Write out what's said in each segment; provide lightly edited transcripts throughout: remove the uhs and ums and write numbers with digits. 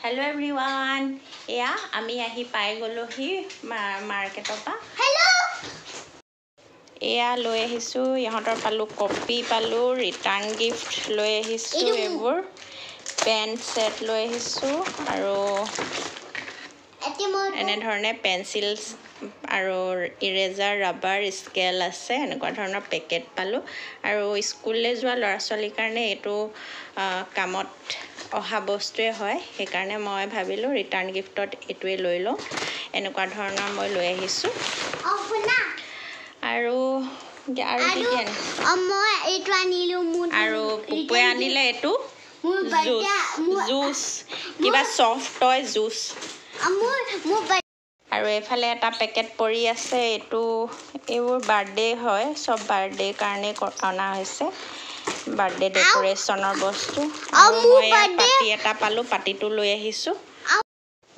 Hello' everyone, এয়া আমি আহি পাই গ'লোহি মাৰ্কেটৰ পৰা। এয়া লৈ আহিছোঁ, ইহঁতৰ পালোঁ কপি, পালোঁ ৰিটাৰ্ণ গিফ্ট লৈ আহিছোঁ, এইবোৰ পেন ছেট লৈ আহিছোঁ আৰু এনেধৰণে পেঞ্চিল আৰু ইৰেজাৰ, ৰাবাৰ, স্কেল আছে, এনেকুৱা ধৰণৰ পেকেট পালোঁ। আৰু স্কুললৈ যোৱা ল'ৰা ছোৱালীৰ কাৰণে এইটো কামত অহা বস্তুৱে হয়, সেইকাৰণে মই ভাবিলোঁ ৰিটাৰ্ণ গিফ্টত এইটোৱে লৈ লওঁ। এনেকুৱা ধৰণৰ মই লৈ আহিছোঁ। আৰু আৰু কি কি আৰু পুপুৱে আনিলে এইটো জুচ, কিবা চফ্ট টয় জুচ। আৰু এইফালে এটা পেকেট পৰি আছে, এইটো এইবোৰ বাৰ্থডে হয়, চব বাৰ্থডে কাৰণে অনা হৈছে, বাৰ্থডে ডেক'ৰেশ্যনৰ বস্তু। আৰু মই পাতি এটা পালোঁ, পাতিটো লৈ আহিছোঁ।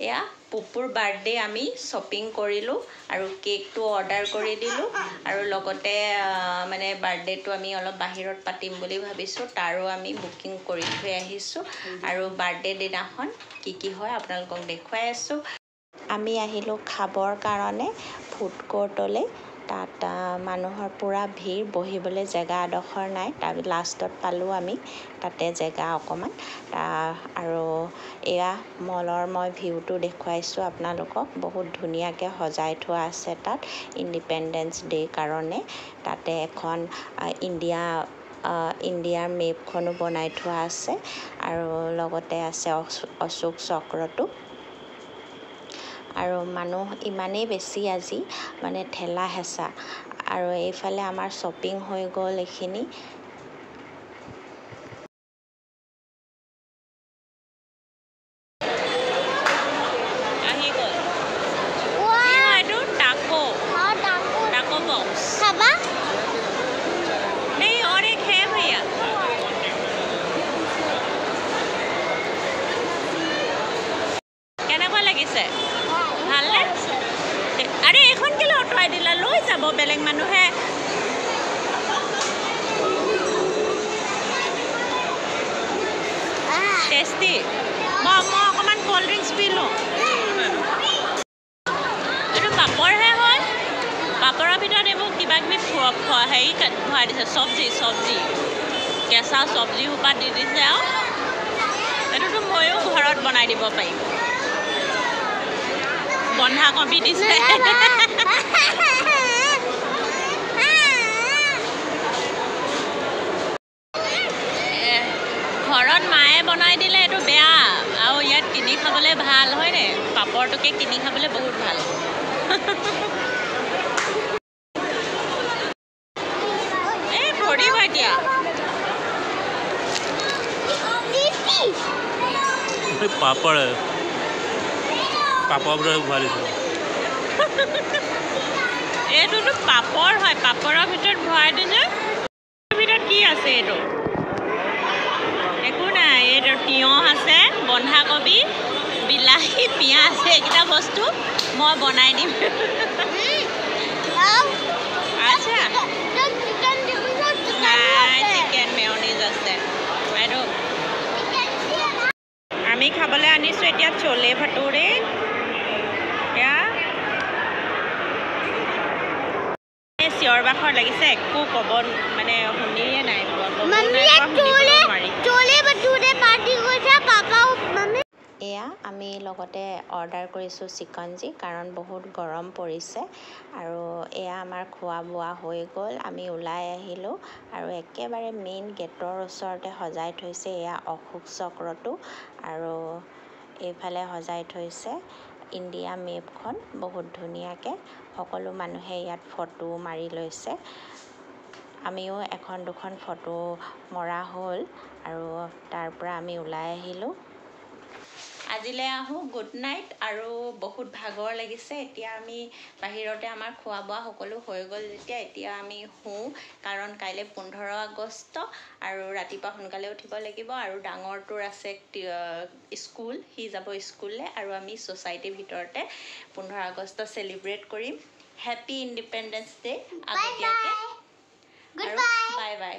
এয়া পুপুৰ বাৰ্থডে আমি শ্বপিং কৰিলোঁ আৰু কেকটো অৰ্ডাৰ কৰি দিলোঁ আৰু লগতে মানে বাৰ্থডেটো আমি অলপ বাহিৰত পাতিম বুলি ভাবিছোঁ, তাৰো আমি বুকিং কৰি থৈ আহিছোঁ। আৰু বাৰ্থডে দিনাখন কি কি হয় আপোনালোকক দেখুৱাই আছোঁ। আমি আহিলোঁ খাবৰ কাৰণে ফুড কোৰ্টলৈ। তাত মানুহৰ পূৰা ভিৰ, বহিবলৈ জেগা এডোখৰ নাই। তাৰ লাষ্টত পালোঁ আমি তাতে জেগা অকণমান। আৰু এয়া মলৰ মই ভিউটো দেখুৱাইছোঁ আপোনালোকক, বহুত ধুনীয়াকৈ সজাই থোৱা আছে তাত ইণ্ডিপেণ্ডেঞ্চ ডে' কাৰণে। তাতে এখন ইণ্ডিয়াৰ মেপখনো বনাই থোৱা আছে আৰু লগতে আছে অশোক চক্ৰটো। আৰু মানুহ ইমানেই বেছি আজি, মানে ঠেলা হেঁচা। আৰু এইফালে আমাৰ শ্বপিং হৈ গ'ল এইখিনি। আহি গ'ল এইটো টাকো, টাকো বক্স। नहीं और एक है भैया। কেনেকুৱা লাগিছে? ভালনে? আৰে এইখন কেলৈ আঁতৰাই দিলা, লৈ যাব বেলেগ মানুহে। টেষ্টি। মই অকণমান কল্ড ড্ৰিংকছ পি লওঁ। এইটো পাপৰহে হয়, পাপৰৰ ভিতৰত এইবোৰ কিবা কিবি হেৰি ভৰাই দিছে, চব্জি চব্জি কেঁচা চব্জি সোপা দি দিছে। আৰু এইটোতো ময়ো ঘৰত বনাই দিব পাৰিম। বন্ধাকবি দিছে। ঘৰত মায়ে বনাই দিলে এইটো বেয়া, আৰু ইয়াত কিনি খাবলৈ ভাল হয়নে? পাপৰটোকে কিনি খাবলৈ বহুত ভাল। এই পৰিব এতিয়া। পাপৰ পাপৰ ভৰাই দিছে। এইটোতো পাপৰ হয়, পাপৰৰ ভিতৰত ভৰাই দিছে। ভিতৰত কি আছে? এইটো একো নাই, এইটো তিয়ঁহ আছে, বন্ধাকবি, বিলাহী, পিঁয়াজ, এইকেইটা বস্তু মই বনাই দিম। আচ্ছা, নাই চিকেন মেয়নিজ আছে। আৰু আমি খাবলৈ আনিছোঁ এতিয়া চলে ভটুৰে। চিঞৰ বাখৰ লাগিছে, একো ক'ব মানে শুনিয়ে নাই। এয়া আমি লগতে অৰ্ডাৰ কৰিছোঁ চিকঞ্জি, কাৰণ বহুত গৰম পৰিছে। আৰু এয়া আমাৰ খোৱা বোৱা হৈ গ'ল, আমি ওলাই আহিলোঁ। আৰু একেবাৰে মেইন গেটৰ ওচৰতে সজাই থৈছে এয়া অশোক চক্ৰটো। আৰু এইফালে সজাই থৈছে ইণ্ডিয়া মেপখন বহুত ধুনীয়াকৈ। সকলো মানুহে ইয়াত ফটো মাৰি লৈছে, আমিও এখন দুখন ফটো মৰা হ'ল। আৰু তাৰ পৰা আমি ওলাই আহিলোঁ। আজিলৈ আহোঁ, গুড নাইট। আৰু বহুত ভাগৰ লাগিছে। এতিয়া আমি বাহিৰতে আমাৰ খোৱা বোৱা সকলো হৈ গ'ল যেতিয়া এতিয়া আমি শুওঁ, কাৰণ কাইলৈ 15 আগষ্ট আৰু ৰাতিপুৱা সোনকালে উঠিব লাগিব। আৰু ডাঙৰটোৰ আছে স্কুল, সি যাব স্কুললৈ। আৰু আমি ছ'চাইটিৰ ভিতৰতে 15 আগষ্ট চেলিব্ৰেট কৰিম। হেপী ইণ্ডিপেণ্ডেঞ্চ ডে আগতীয়াকৈ। আৰু বাই বাই।